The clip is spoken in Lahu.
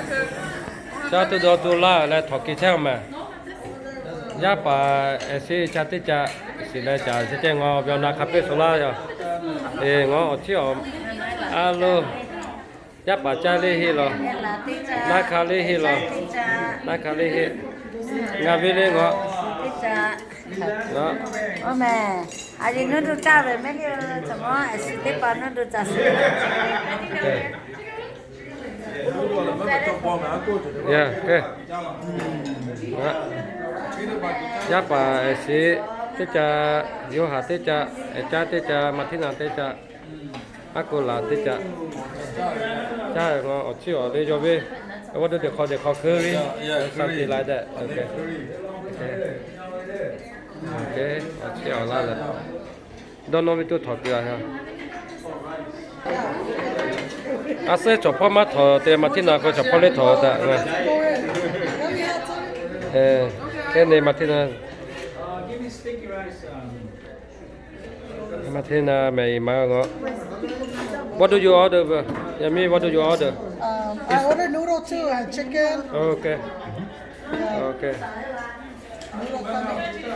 Shaˉ tuˬ dawˇ tuˬ laˇ leh htawnˍ ke chehˇ-oˬ mehˍ. Yaˇ paˍ ehˍ shiˍ ca teˇ ca, shiˍ leh caˍ chehˇ cehˇ ngaw ve awˬ na hk'a peu-eˬ suh laˇ yoˬ. Eˬ, ngaw awˬ chiˉ awˬ a lo, yaˇ paˍ caˇ leˇ heˆ law, naˇ hk'a leˇ heˆ law, naˇ hk'a leˇ heˆ, ngaˬ ve le ngaw. Oˇ mehˍ, a yeˬ nuˇ duˬ caˇ ve mehˍ le, caˬ mawˇ ehˍ shiˍ teˇ hpaˍ nuˇ duˬ caˇ shiˍ. Yaˇ paˍ ehˍ shiˍ teˇ ca, Yoˇhanˬ teˇ ca, ehˍ caˇ teˇ ca, Maˍtiˆnaˆ teˇ ca, Aˉ kuˬ laˬ teˇ ca. Caˇ ngaw awˬ chiˉ awˬ le yawˇ ve, awˬ duˇ teˇ hk'aw teˇ hk'aw hkeuˆ ve, something like that. Awˬ chiˉ awˬ laˇ leh, dawˇ nawˇ ve tuˇ htawnˍ tuˬ a. A suhˉ chaw hpawˇ maˇ htawnˍ te, Maˍtiˆnaˆ k'o chaw hpawˇ le htawnˍ taꞈ. K'e ne Maˍtiˆnaˆ, Maˍtiˆnaˆ mehˍ iˍ maˍ ngaw. What do you order? Yaˇ miˇ, what do you order? Um, I order noodle too and chicken. Okay. Okay. Noodle coming.